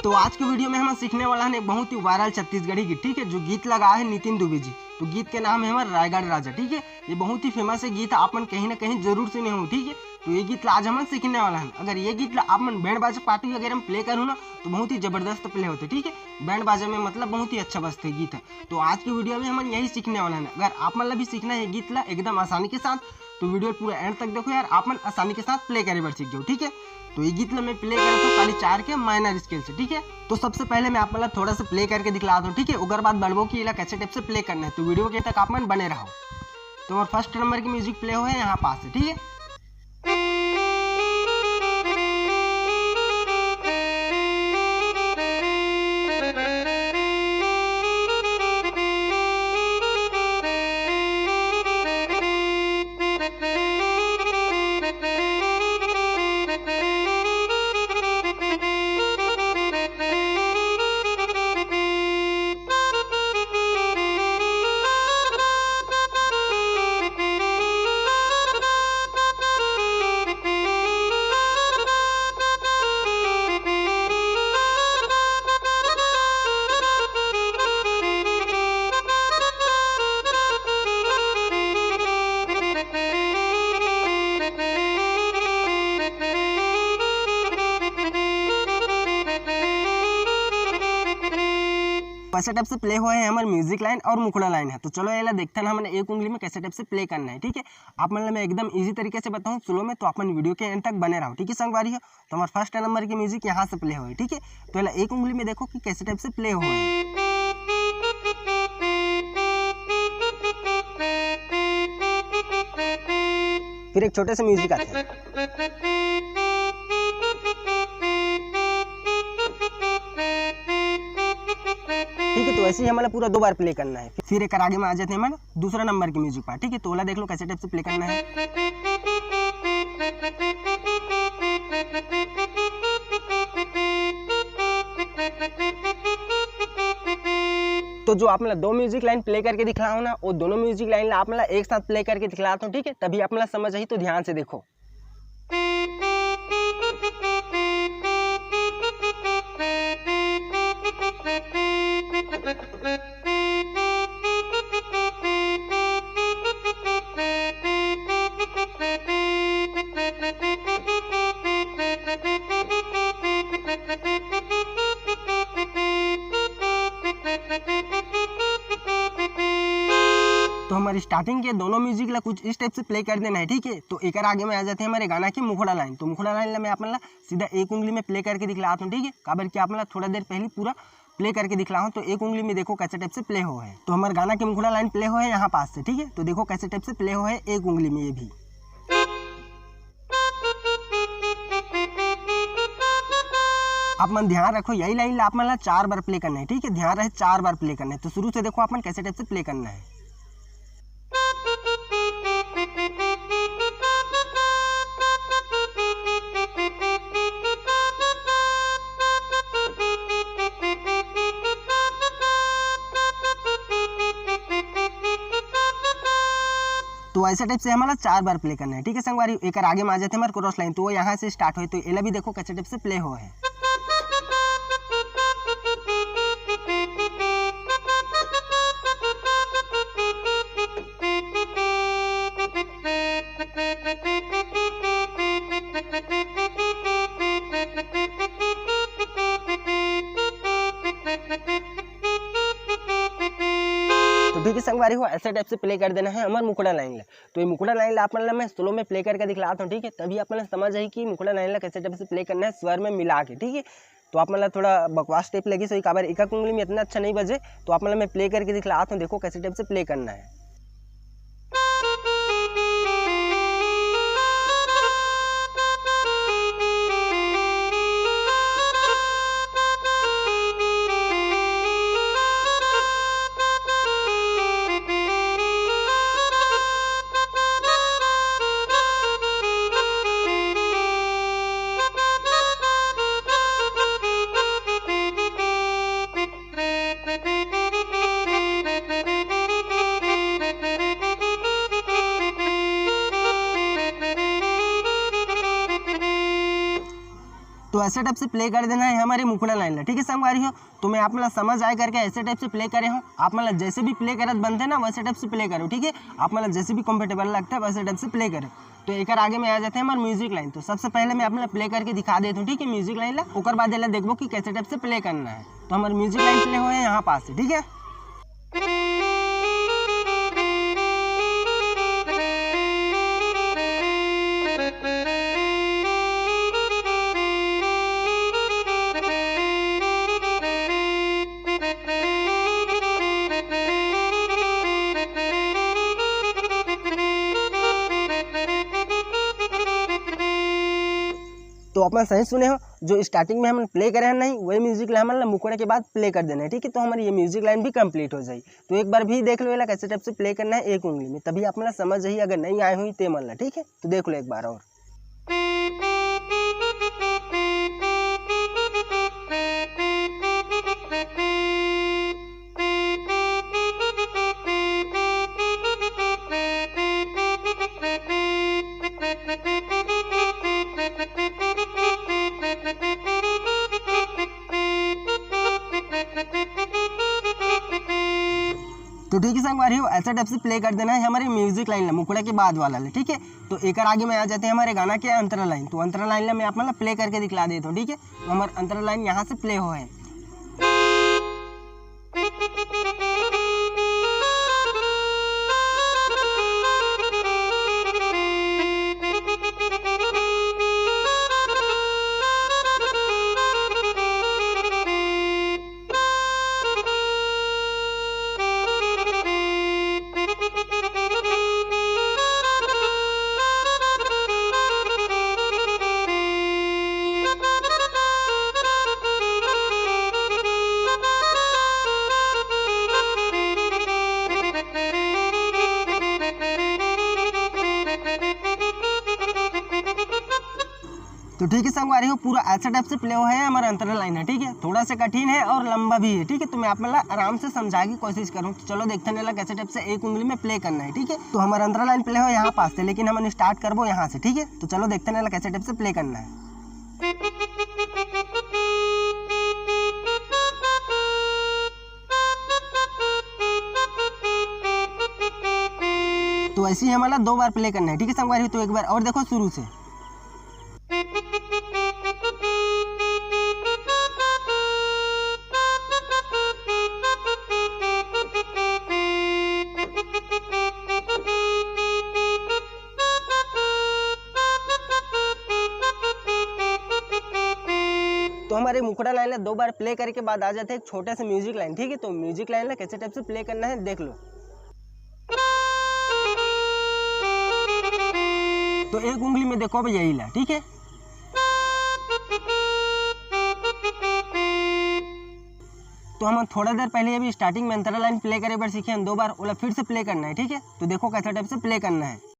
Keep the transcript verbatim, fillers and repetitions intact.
तो आज के वीडियो में हम सीखने वाला है एक बहुत ही वायरल छत्तीसगढ़ी गीत, ठीक है, जो गीत लगा है नितिन दुबे जी। तो गीत के नाम है हमारा रायगढ़ राजा, ठीक है। ये बहुत ही फेमस है गीत, आप मन कहीं ना कहीं जरूर सुने हो, ठीक है। तो ये गीत ला आज हम सीखने वाला है। अगर ये गीत ला आप मन बैंड बाजा पार्टी वगैरह में प्ले करो ना, तो बहुत ही जबरदस्त प्ले होते, ठीक है। बैंड बाजा में मतलब बहुत ही अच्छा बजते गीत है। तो आज की वीडियो में हम यही सीखने वाला है। अगर आप मन ला भी सीखना है गीत ला एकदम आसानी के साथ, तो वीडियो पूरा एंड तक देखो यार, आप मन आसानी के साथ प्ले करे बर सीख जाओ, ठीक है। तो ये गीत ला मैं प्ले करत हूँ खाली चार के माइनर स्केल से, ठीक है। तो सबसे पहले मैं आप मन ला थोड़ा सा प्ले करके दिखला दूँ, ठीक है। ओकर बाद बढ़बो कि एला कैसे टाइप से प्ले करना है, तो वीडियो के तक आप मन बने रहो। तो हमारे फर्स्ट नंबर की म्यूजिक प्ले हो है यहाँ पास से, ठीक है। कैसे टाइप से प्ले हुए हैं हमारे म्यूजिक लाइन और मुखड़ा लाइन है। तो चलो ये देखते हैं हमने एक उंगली में कैसे टाइप से प्ले करना है, ठीक है। आप मतलब मैं एकदम इजी तरीके से बताऊँ स्लो में, तो आप मन वीडियो के एंड तक बने रहो, ठीक है संगवारी हो। तो हमारे फर्स्ट नंबर की म्यूजिक यहाँ से प्ले हुई, ठीक है। तो ये एक उंगली में देखो कि कैसे टाइप से प्ले हुए हैं। फिर एक छोटे से म्यूजिक आते हैं। ठीक है, तो ऐसे ही हमारा पूरा दो बार प्ले करना है। फिर एक आगे में आ जाते हैं हमारे दूसरा नंबर की म्यूजिक पार्ट, ठीक है। तो ओला देख लो कैसे टाइप से प्ले करना है। तो जो आप मतलब दो म्यूजिक लाइन प्ले करके दिखला हो ना, वो दोनों म्यूजिक लाइन ला आप मतलब एक साथ प्ले करके दिखला हो, ठीक है। तभी आप मतलब समझ आई, तो ध्यान से देखो। तो हमारे स्टार्टिंग के दोनों म्यूजिक ला कुछ इस टाइप से प्ले कर देना है, ठीक है। तो एकर आगे में आ जाते हैं हमारे गाना की मुखड़ा लाइन। तो मुखड़ा लाइन ला मैं आप मन ला सीधा एक उंगली में प्ले करके दिखलात हूँ, ठीक है, काबर कि आप मन ला थोड़ा देर पहले पूरा प्ले करके दिखला हूँ। तो एक उंगली में देखो कैसे टाइप से प्ले हो है। तो हमारे गाना के मुखड़ा लाइन प्ले हो है यहाँ पास से, ठीक है। तो देखो कैसे टाइप से प्ले हो है एक उंगली में ये भी। आप मन ध्यान रखो, यही लाइन ला आप मन ला चार बार प्ले करना है, ठीक है। ध्यान रहे, चार बार प्ले करना है। तो शुरू से देखो आप मन कैसे टाइप से प्ले करना है। तो ऐसे टाइप से हमारा चार बार प्ले करना है, ठीक है संगवारी। एकर आगे में आ जाते हमारे क्रॉस लाइन, तो वो यहाँ से स्टार्ट होए, तो एला भी देखो कैसे टाइप से प्ले हो है। तो ठीक है संगवारी हो, ऐसे टाइप से प्ले कर देना है हमारे मुखड़ा लाइन ला। तो ये मुखड़ा लाइन ला आप मन ला मैं स्लो में प्ले करके दिखलात हूँ, ठीक है। तभी आप मन ला समझ आई कि मुखड़ा लाइन ला कैसे टाइप से प्ले करना है स्वर में मिला के, ठीक है। तो आप मन ला थोड़ा बकवास टाइप लगी, सो काबर एक उंगली में इतना अच्छा नहीं बजे। तो आप मन ला मैं प्ले करके दिखलात हूँ, देखो कैसे टाइप से प्ले करना है। ऐसे टाइप से प्ले कर देना है हमारे मुखड़ा लाइन ला, ठीक है संगवारी हो। तो मैं आप मन ला समझ आए करके ऐसे टाइप से प्ले करे हूँ। आप मन ला जैसे भी प्ले करत बनते ना, वैसे टाइप से प्ले करो, ठीक है। आप मन ला जैसे भी कंफर्टेबल लगता है, वैसे टाइप से प्ले करो। तो एकर आगे में आ जाते हैं हमारे म्यूजिक लाइन। तो सबसे पहले मैं आप मन ला प्ले करके दिखा देता हूँ, ठीक है, म्यूजिक लाइन ला। ओकर बाद एला देखबो कि कैसे टाइप से प्ले करना है। तो हमारे म्यूजिक लाइन प्ले होए है यहाँ पास से, ठीक है। तो अपन सही सुने हो, जो स्टार्टिंग में हमन प्ले करे हैं नहीं, वही म्यूजिक ला हमन ला मुखड़ा के बाद प्ले कर देना है, ठीक है। तो हमारी ये म्यूजिक लाइन भी कंप्लीट हो जाई। तो एक बार भी देख लो एला कैसे टाइप से प्ले करना है एक उंगली में, तभी आप मन ला समझ जाही। अगर नहीं आए हुई ते मन ला, ठीक है, तो देख लो एक बार और। तो ठीक है संगवारी हो, ऐसा टाइप से प्ले कर देना है हमारे म्यूजिक लाइन ला, मुखड़ा के बाद वाला ले, ठीक है। तो एकर आगे में आ जाते हैं हमारे गाना के अंतरा लाइन। तो अंतरा लाइन ला मैं आप मन ला प्ले करके दिखला देता हूँ, ठीक है। तो हमारे अंतरा लाइन यहाँ से प्ले हो है। तो ठीक है संगवारी हो, पूरा ऐसा टाइप से प्ले हुआ है हमारा अंतरा लाइन है, ठीक है। थोड़ा सा कठिन है और लंबा भी है, ठीक है। तो मैं आप मन ला आराम से समझा के कोशिश करूँ। तो चलो देखते हैं एला कैसे टाइप से एक उंगली में प्ले करना है, ठीक है। तो हमारा अंतरा लाइन प्ले हो यहाँ पास से, लेकिन हम स्टार्ट करबो यहाँ से, ठीक है। तो चलो देखते हैं एला कैसे टाइप से प्ले करना है। तो ऐसे ही हमन ला दो बार प्ले करना है, ठीक है संगवारी। तो एक बार और देखो शुरू से। तो हमारे मुखड़ा लाइन ला दो बार प्ले करे के बाद आ जाते हैं एक छोटा सा म्यूजिक लाइन, ठीक है। तो म्यूजिक लाइन ला कैसे टाइप से प्ले करना है देख लो। तो एक उंगली में देखो अब यही ला, ठीक है। तो हम थोड़ा देर पहले अभी स्टार्टिंग में अंतरा लाइन प्ले करे बर सीखे हैं दो बार, ओला फिर से प्ले करना है, ठीक है। तो देखो कैसा टाइप से प्ले करना है।